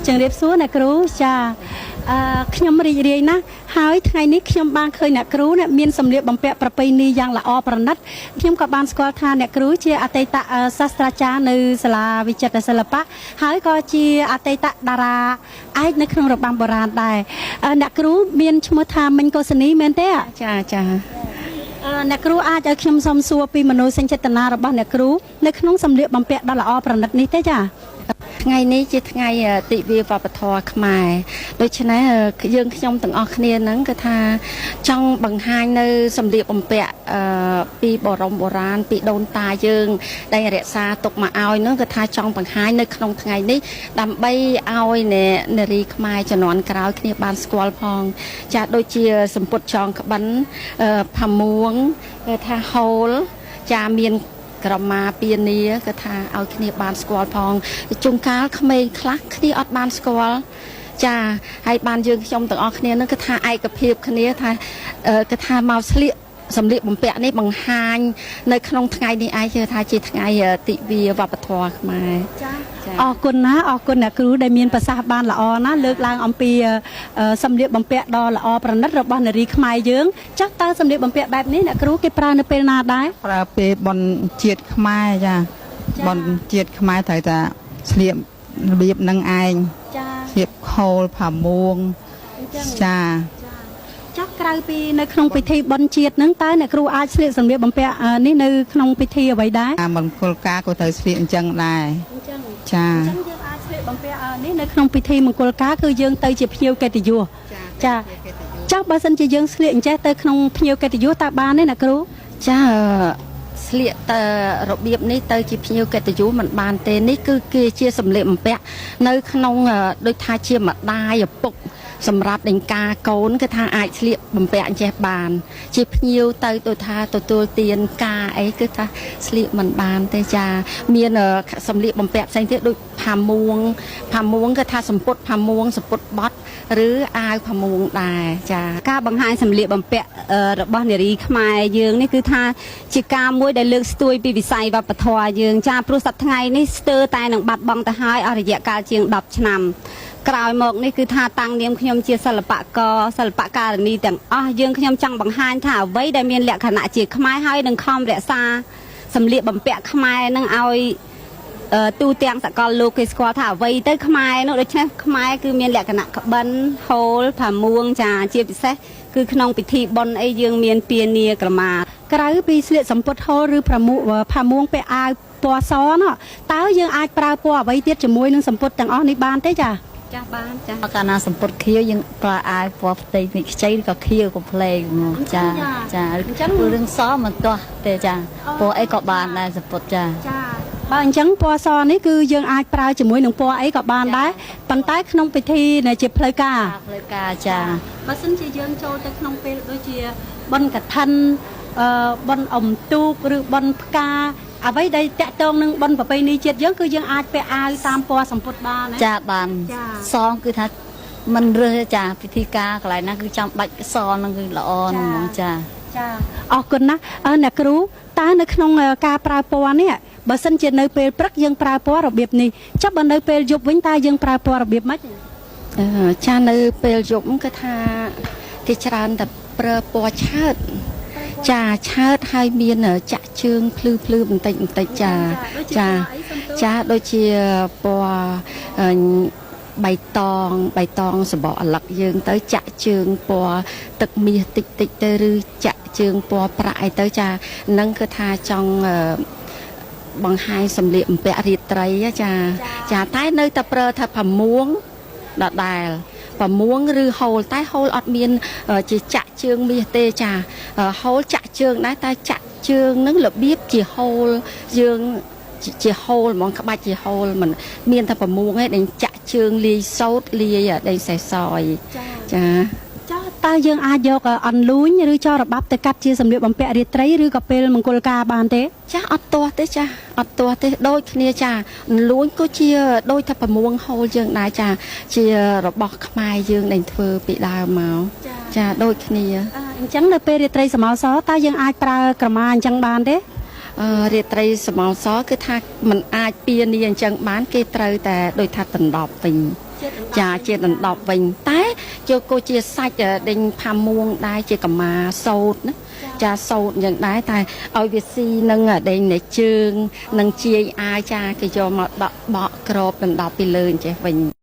ជំរាបសួរអ្នកគ្រូចាខ្ញុំរីករាយណាស់ហើយថ្ងៃនេះខ្ញុំបានឃើញអ្នកគ្រូអ្នកមានសម្លៀកបំពាក់ប្រពៃណីយ៉ាងល្អប្រណិតខ្ញុំក៏បានស្គាល់ថាអ្នកគ្រូជាអតីតសាស្ត្រាចារ្យនៅសាលាវិចិត្រសិល្បៈហើយក៏ជាអតីតតារាឯកនៅក្នុងរបាំបុរាណដែរអ្នកគ្រូមានឈ្មោះថាមិញកុសនីមែនទេ ចាចា អ្នកគ្រូអាចឲ្យខ្ញុំសូមសួរពីមនោសញ្ចេតនារបស់អ្នកគ្រូនៅក្នុងសម្លៀកបំពាក់ដ៏ល្អប្រណិតនេះទេចា ថ្ងៃនេះជាថ្ងៃទិវាវប្បធម៌ខ្មែរដូច្នេះយើងខ្ញុំទាំងអស់គ្នាហ្នឹងគឺថាចង់បង្ហាញនៅសម្លៀកបំពាក់ពីបរមបុរាណពីដូនតាយើងដែលរក្សាទុកមកឲ្យហ្នឹងគឺថាចង់បង្ហាញនៅក្នុងថ្ងៃនេះដើម្បីឲ្យអ្នកនារីខ្មែរជំនាន់ក្រោយគ្នាបានស្គាល់ផងចាដូចជាសម្ពុតចងក្បិនផាមួងគឺថាហូលចាមានក្រមាពានាគឺថាឲ្យគ្នាបានស្គាល់ផងជួនកាលក្មេងខ្លះគ្នាអត់បានស្គាល់ចាហើយបានយើងខ្ញុំទាំងអស់គ្នានឹងគឺថាឯកភាពគ្នាថាគឺថាមកស្លៀកសម្លៀកបំពាក់នេះបង្ហាញនៅក្នុងថ្ងៃនេះឯងគឺថាជាថ្ងៃទិវាវប្បធម៌ខ្មែរ ចាអរគុណណាអរគុណអ្នកគ្រូដែលមានប្រសាសន៍បានល្អណាលើកឡើងអំពីសម្លៀកបំពាក់ដ៏ល្អប្រណិតរបស់នារីខ្មែរយើងចាស់តើសម្លៀកបំពាក់បែបនេះអ្នកគ្រូគេប្រើនៅពេលណាដែរ ប្រើពេលបុណ្យជាតិខ្មែរចាបុណ្យជាតិខ្មែរត្រូវតែស្លៀករបៀបនឹងឯង ចា ស្លៀកខោលផាមួងចា ចាស់ក្រៅពីនៅក្នុងពិធីបុណ្យជាតិហ្នឹងតើអ្នកគ្រូអាចស្លៀកសម្លៀកបំពាក់នេះនៅក្នុងពិធីអ្វីដែរ មង្គលការក៏ត្រូវស្លៀកអញ្ចឹងដែរ អញ្ចឹង ចា អញ្ចឹងយើងអាចស្លៀកបំពាក់នេះនៅក្នុងពិធីមង្គលការគឺយើងទៅជាភ្ញៀវកិត្តិយសចាចាស់បើសិនជាយើងស្លៀកអញ្ចេះទៅក្នុងភ្ញៀវកិត្តិយសតើបានទេអ្នកគ្រូ ចាស្លៀកទៅរបៀបនេះទៅជាភ្ញៀវកិត្តិយសមិនបានទេនេះគឺគេជាសម្លៀកបំពាក់នៅក្នុងដូចថាជាម្ដាយឪពុកសម្រាប់ដេញការកូនគឺថាអាចស្លៀកបំពាក់អញ្ចេះបាន ជាភ្ញៀវទៅដូចថាទទួលទានការអីគឺថាស្លៀកមិនបានទេចាមានសម្លៀកបំពាក់ផ្សេងទៀតដូចផាមួងផាមួងគឺថាសម្ពុតផាមួងសម្ពុតបត់ឬអាវផាមួងដែរចា ការបង្ហាញសម្លៀកបំពាក់របស់នារីខ្មែរយើងនេះគឺថាជាការមួយដែលលើកស្ទួយពីវិស័យវប្បធម៌យើងចាព្រោះសប្តាហ៍ថ្ងៃនេះស្ទើរតែនឹងបាត់បង់ទៅហើយអស់រយៈកាលជាង10ឆ្នាំក្រោយមកនេះគឺថាតាំងនាមខ្ញុំជាសិល្បករសិល្បការិនីទាំងអស់យើងខ្ញុំចង់បង្ហាញថាអ្វីដែលមានលក្ខណៈជាខ្មែរហើយនឹងខំរក្សាសម្លៀកបំពាក់ខ្មែរនឹងឲ្យទូទាំងសកលលោកគេស្គាល់ថាអ្វីទៅខ្មែរនោះដូច្នេះខ្មែរគឺមានលក្ខណៈក្បិនហូលផាមួងចាជាពិសេសគឺក្នុងពិធីបុណ្យអីយើងមានពានាក្រមា ក្រៅពីស្លៀកសំពត់ហូលឬប្រមួផាមួងពាក់អាវពណ៌សនោះតើយើងអាចប្រើពណ៌អ្វីទៀតជាមួយនឹងសំពត់ទាំងអស់នេះបានទេចា ចាបានចា កាលណាសម្ពុតខៀវយើងប្រើអាវពណ៌ផ្ទៃមីខ្ចីឬក៏ខៀវកំភ្លេងចាចារឿងសមិនទាស់ទេចាពណ៌អីក៏បានដែរសម្ពុតចា ចាបើអញ្ចឹងពណ៌សនេះគឺយើងអាចប្រើជាមួយនឹងពណ៌អីក៏បានដែរប៉ុន្តែក្នុងពិធីដែលជាផ្លូវការ ផ្លូវការចា បើសិនជាយើងចូលទៅក្នុងពេលដូចជាបុណ្យកឋិនបុណ្យអុំទូកឬបុណ្យផ្កាអ្វីដែលតាក់ទងនឹងបុណ្យប្រពៃណីជាតិយើងគឺយើងអាចពាក់អាវតាមពណ៌សម្ពុតបានណា ចាបានសងគឺថាមិនរើសចាពិធីការកន្លែងណាគឺចាំបាច់សនឹងគឺល្អហ្នឹងហ្មងចា ចាអរគុណណាស់អ្នកគ្រូតើនៅក្នុងការប្រើពណ៌នេះបើសិនជានៅពេលព្រឹកយើងប្រើពណ៌របៀបនេះចុះបើនៅពេលយប់វិញតើយើងប្រើពណ៌របៀបម៉េច ចានៅពេលយប់គឺថាគេច្រើនតែប្រើពណ៌ឆើតចាឆើតហើយមានចាក់ជើងភ្លឺភ្លឺបន្តិចបន្តិចចាចាចាដូចជាពណ៌បៃតងបៃតងសបកអលឹកយើងទៅចាក់ជើងពណ៌ទឹកមាសតិចតិចទៅឬចាក់ជើងពណ៌ប្រាក់អីទៅចានឹងគឺថាចង់បង្ហាញសម្លៀកបំពាក់រាត្រីចាចាតែនៅតែប្រើថាផាមួងដដែលផាមួងឬហូលតែហូលអត់មានជាចាក់ជើងមាសទេចាហូលចាក់ជើងដែរតែចាក់ជើងនឹងរបៀបជាហូលយើងជាហូលហ្មងក្បាច់ជាហូលមិនមានតែប្រមួងឯងដែលចាក់ជើងលាយសោតលាយដេញសេះសយចា ចាតើយើងអាចយកអន្លូញឬចរបាប់ទៅកាត់ជាសម្លៀកបំពាក់រាត្រីឬក៏ពេលមង្គលការបានទេ ចាអត់ទាស់ទេចាអត់ទាស់ទេដូចគ្នាចាអន្លូញក៏ជាដូចថាប្រមួងហូលយើងដែរចាជារបស់ខ្មែរយើងដែលធ្វើពីដើមមកចាដូចគ្នា អញ្ចឹងនៅពេលរាត្រីសមោសរតើយើងអាចប្រើក្រមាអញ្ចឹងបានទេ រាត្រីសមោសរគឺថាมันអាចពៀនីអញ្ចឹងបានគេត្រូវតែដូចថាដណ្ដប់វិញ ចាជាដណ្ដប់វិញតែយកក៏ជាសាច់ដេញផាមួងដែរជាកម្មាសោតណាចាសោតយ៉ាងដែរតែឲ្យវាស៊ីនឹងដេញនៅជើងនឹងជាយអាវចាគេយកមកដកបកក្របដណ្ដប់ពីលើអញ្ចេះវិញ។